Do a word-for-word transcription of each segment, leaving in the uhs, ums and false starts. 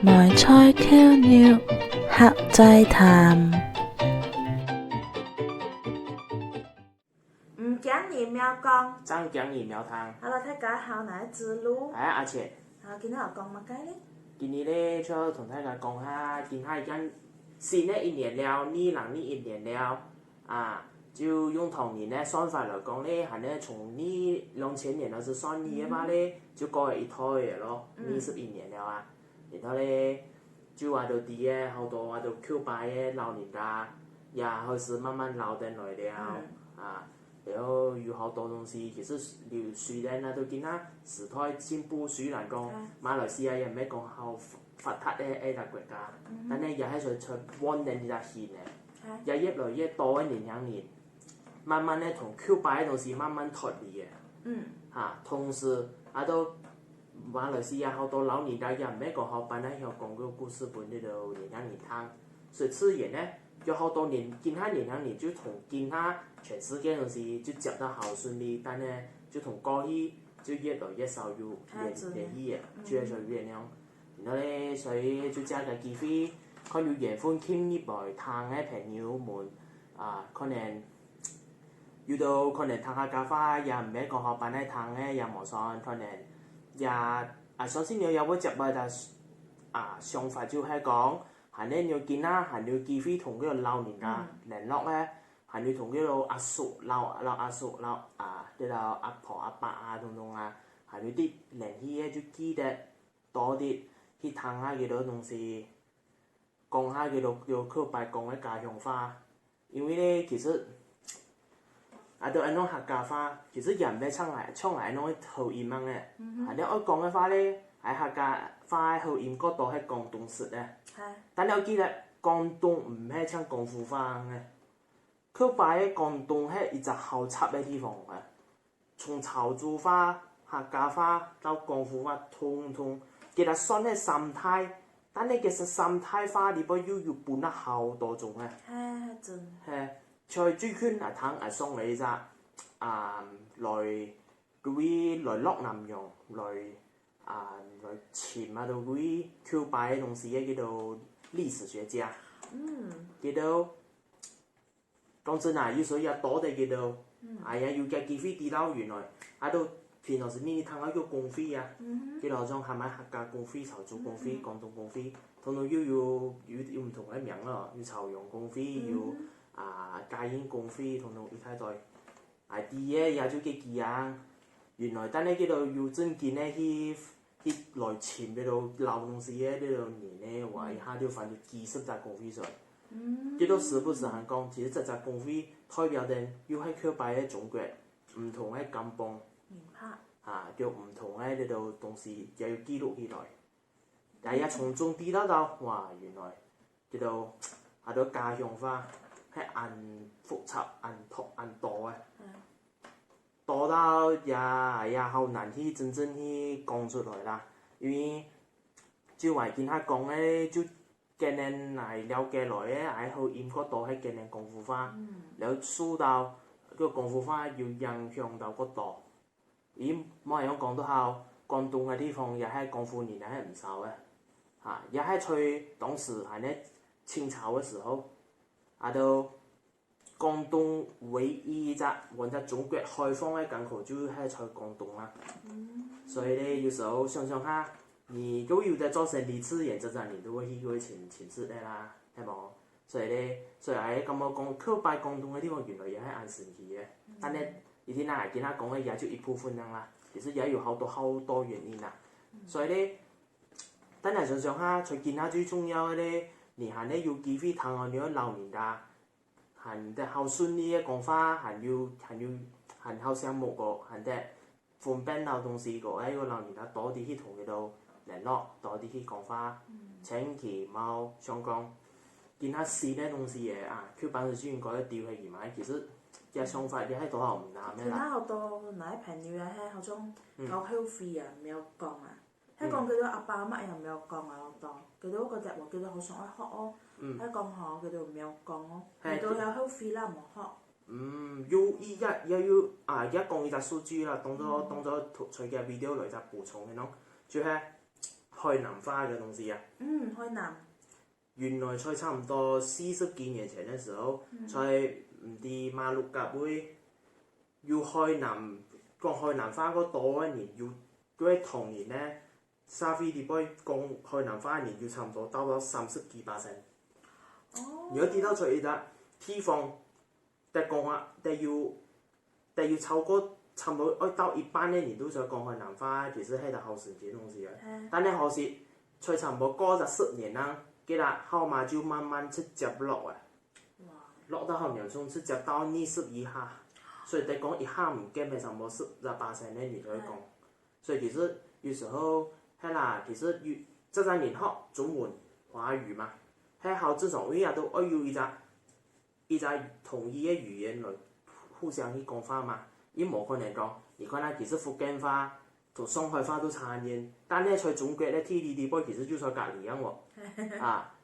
梅菜扣肉，客仔談。毋驚人毋講，正驚人毋聽。Hello，大家好，𠊎係子路。哎，阿錢。好，今日愛講麼个呢？今日呢，就同大家講下，今下已經新个一年了，二零二一年了。 啊，就用唐人个算法來講咧，還係從二，兩千年開始算起个話咧，就過了一代个咯，嗯。二十一年了啊。然後咧，就話到知个，好多話到舊擺个老人家，也開始慢慢老等來了，嗯。啊，然後有好多東西，其實有，雖然啊，到今下時代進步，雖然講，嗯。馬來西亞也毋係講好發達个一個國家，嗯哼。但係也係算，算穩定一個型个。 也越來越多个年輕人，慢慢个同舊擺个東西慢慢脫離个。嗯。哈，同時，啊，到馬來西亞好多老人家也毋係講好搬來香港个故事分這兜年輕人聽，所以自然呢，有好多年，今下年輕人就同今下全世界東西就接得好順利，但呢，就同過去就越來越少有聯，啊，真个。聯繫个，嗯。就越來越遠樣。 然後咧，所以就借个機會，看有緣分去入來聽个朋友們，啊，可能有兜可能聽客家話，也毋係講好搬來聽个，也無算，可能也，啊，相信你也會接到个，啊，想法就係講，還係有今下還有機會同佢个老人家，嗯。聯絡个，還有同佢个阿叔、老，老阿叔、老，啊，這兜阿婆、阿伯啊，等等啊，還有啲聯繫个就記得 多啲去聽下佢兜東西，講下佢兜，佢兜舊擺講个家鄉話。因為咧，其實，啊，都恁樣客家話，其實也毋係像𠊎，像𠊎恁樣个口音樣个。嗯哼。啊，你愛講个話咧，係客家話个口音，過多係廣東式个。係。但你要記得，廣東毋係像廣府話樣个。舊擺个廣東係一隻好插个地方个。 從潮州話、客家話到廣府話，通通，佢兜算係三大，但係其實三大話裡背又有分啊好多種个。係，係真。係，像最近啊，聽啊上个一隻，啊，來，佢來洛南洋，來，啊，來尋啊，到佢舊擺个東西个，佢兜歷史學家。嗯。佢兜 講真啊，有時候也多得佢兜，嗯。哎呀，有个機會知道原來，啊，都平常時日日聽到叫公會啊，嗯哼。佢老總喊埋客家公會、潮州公會、嗯哼。廣東公會，通通又有，有，有毋同个名咯，有潮陽公會，嗯哼。有，啊，嘉應公會，通通一大堆。哎，第一也就佢幾樣，原來，但係佢兜有正經个去 去來尋這兜老東西个這兜人呢，話一下就翻到幾十隻公會出來。嗯。佢兜時不時還講，其實這隻公會代表等又係舊擺个中國，毋同个甘榜。明白。啊，就毋同个這兜東西，也有記錄起來。也，也從中知道到，哇，原來這兜，啊，這兜家鄉話，係恁複雜、恁多、恁多个。嗯。 多到也，也好難去真正去講出來啦。因為就話今下講个，就跟人來了解來个，還好音較多係跟人廣府話，嗯。然後受到个廣府話有影響到較多。因為無人講到好，廣東个地方也係廣府人也係毋少个，哈，也係在當時還係清朝个時候，啊，都 廣東唯一一隻往隻中國開放个港口就係在廣東啊。嗯。所以呢，有時候想想下，你都有在做生意，自然這隻人都會去，會尋，尋食个啦，係無？所以呢，所以𠊎感覺講，舊擺廣東个地方原來也係恁神奇个。嗯。但呢，一定啊，今下講个也就一部分樣啦，其實也有好多好多原因啦。嗯。所以呢，但係想想下，在今下最重要个呢，你還係有機會聽到你个老人家 還得好順利个講話，還有，還有，還好醒目个，還得分辨老東西个，還有老人家多啲去同佢兜聯絡，多啲去講話，嗯。千祈莫想講，今下新个東西个啊，舊擺个就應該丟忒佢嘛，其實這想法也係多少毋啱个啦。今下好多𠊎个朋友也係好像嗯。搞後悔啊，沒有講啊。 係講佢兜阿爸阿媽也無講啊，當，佢兜覺得話，佢兜好想愛學哦。嗯。係講吼，佢兜無講哦，係，佢兜也後悔啦，無學。嗯，有一個，也有啊，也講一隻數據啦，當作，嗯。當作在這video來一隻補充个咯，就係海南話个東西啊。嗯，海南。原來在差毋多四十幾年前个時候，在毋知馬六甲位有海南講海南話个多个人，有个唐人呢，社會裡背講海南話个人有差毋多達到三十幾巴仙。哦，你要知道在一个地方，得講啊，得有，得有超過差毋多愛到一半个人都在講海南話，其實係个好神奇个東西啊。係。但係可惜，在差毋多過咗十年啦，佢个號碼就慢慢直接落啊，哇，落到好嚴重，直接到二十以下。所以得講一下毋見，差毋多十一巴仙个人就會講。所以其實有時候，係啦，其實有，這隻人學中文、華語嘛，係好正常，因為也都愛有一隻，一隻統一个語言來互相去講話嘛。又無可能講，你看啊，其實福建話同上海話都差遠，但係在中國个地理裡背，其實就在隔離樣哦。啊，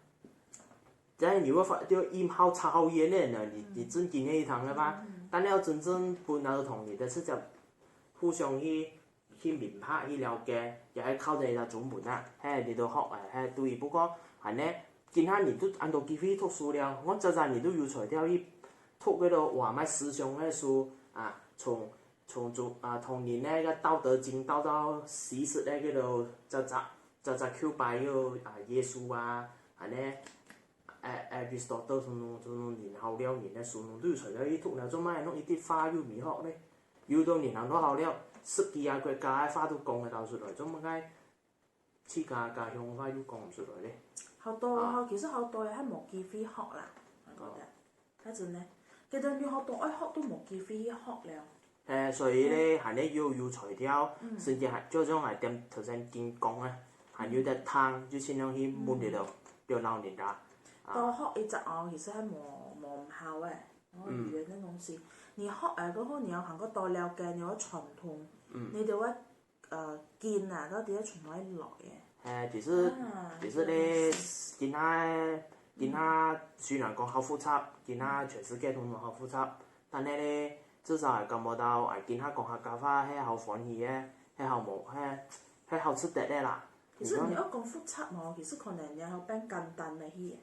但係你會發，就音好差好遠个呢，你，你正經个一堂个吧？但係要真正分那個統一个，直接互相去，去明白、去了解，也係靠這隻中文啊。係，你都學，係，對。不過，恁呢，今下你都恁多機會讀書了，𠊎早早你都有材料去讀該個話麼思想个書啊，從，從中，啊，從人个个道德經到到西式个該個隻隻，隻隻Q拜个啊，耶穌啊，恁呢，誒，Aristotle，種種，種種人好了，人个書，你都有材料去讀了，做麼个弄一滴話又毋學呢？有兜人行到好了，十幾個國家个話都講得到出來，做麼个自家家鄉話又講毋出來呢？好多，啊。好，其實好多人還無機會學啦，𠊎覺得，該真个，其實有好多愛學都無機會去學了。誒，所以呢，還係要有材料，甚至還就像𠊎點頭先經講个，還有得聽，就盡量去問佢兜，對老人家。多學一隻哦，其實還無，無毋好誒。哦，語言个東西，你學誒過後，你要還過多了解你个傳統，你就會，呃，根啊，到底係從哪位來个。誒，其實，啊，其實呢，今下，今下雖然講好複雜，今下全世界通通好複雜，但係呢，至少還感覺到，誒，今下講客家話係好歡喜个，係好無，係，係好值得个啦。其實你要講複雜哦，其實可能你要變簡單个去。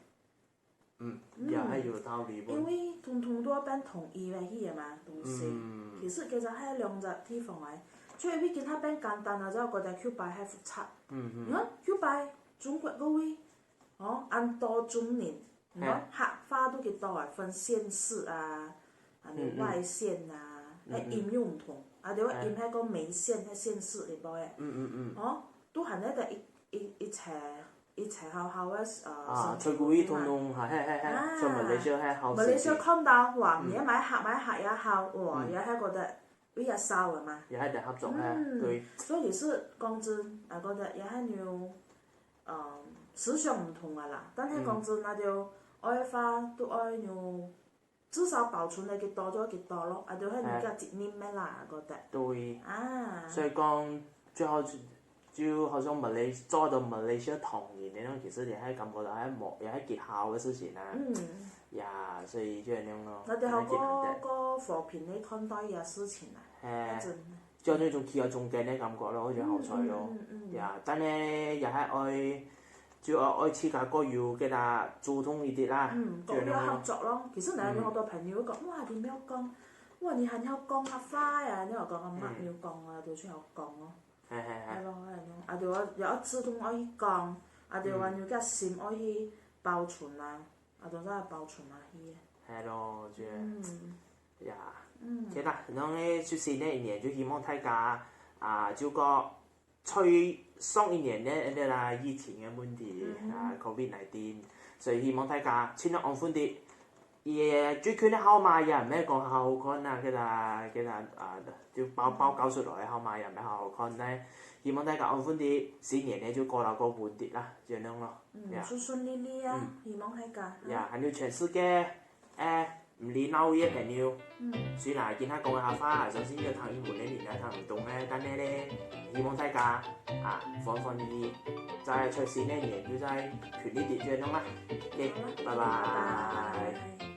嗯，也係有道理。因為通通都要變統一个去个嘛，東西。嗯其實其實係兩隻地方个，所以你今下變簡單啊，就覺得Q拜還複雜。嗯嗯你看Q拜中國个位，哦，恁多種人，你看係客話都幾多啊，分縣市啊，啊，嗯嗯外縣啊，嗯係音又毋同，啊，對，係音係講梅縣，係縣市裡背个。嗯嗯嗯，哦，都還在一一一一齊一齊好好个呃，啊，生活全部一嘛通通，係係係係，啊全部Malaysia係好馬來西亞事情。看到哇，嗯你買客買客也好，哇，嗯也係覺得比較少个嘛。也係得合作个，嗯對。所以其實講真，啊，覺得也係有，嗯，思想毋同个啦。但係講真，那就愛花都愛有，至少保存得幾多就幾多咯，啊，就係你个責任个啦，覺得。對，啊，所以講最好就，就好像Malay做到Malaysia同人个那種，其實也係感覺到還無，也係幾好个事情啊。嗯，呀，所以就恁樣咯。那就好還幾難得。過過和平个看待个事情啊，係真的。就有那種企在中間个感覺咯，我覺得好彩咯。嗯嗯嗯。呀，但係也係愛，就愛愛自家各有个啦，主動一點啦。嗯，就講要合作咯。其實呢，有好多朋友會講，哇，你沒有講，哇，你還要講客話呀，你有講阿媽沒有講啊，就去好講咯。係係係。係咯，係咯，啊，就要要自動愛去講，啊，就話有个心愛去保存啊，啊，就再保存啊，去。係咯，就嗯呀，嗯其實，然後呢，就新的一年就希望大家啊，就講，在上一年呢，那啦疫情个問題啊，COVID nineteen，所以希望大家盡量安分啲。也最近个號碼也毋係講好好看啊，个啦个啦啊，就報報告出來个號碼也毋係好好看呢。希望大家安分啲，新年呢就過到過穩定啦，就恁樣咯。嗯，呀順順利利啊，希望大家。呀，還有全世界，誒，毋理哪位个朋友，嗯雖然今下講个客話，相信有聽英文个人也聽毋懂个，但係呢，希望大家啊，歡歡喜喜，在出新个年又再勤力啲，就恁樣啦。OK，好啦拜拜。拜拜。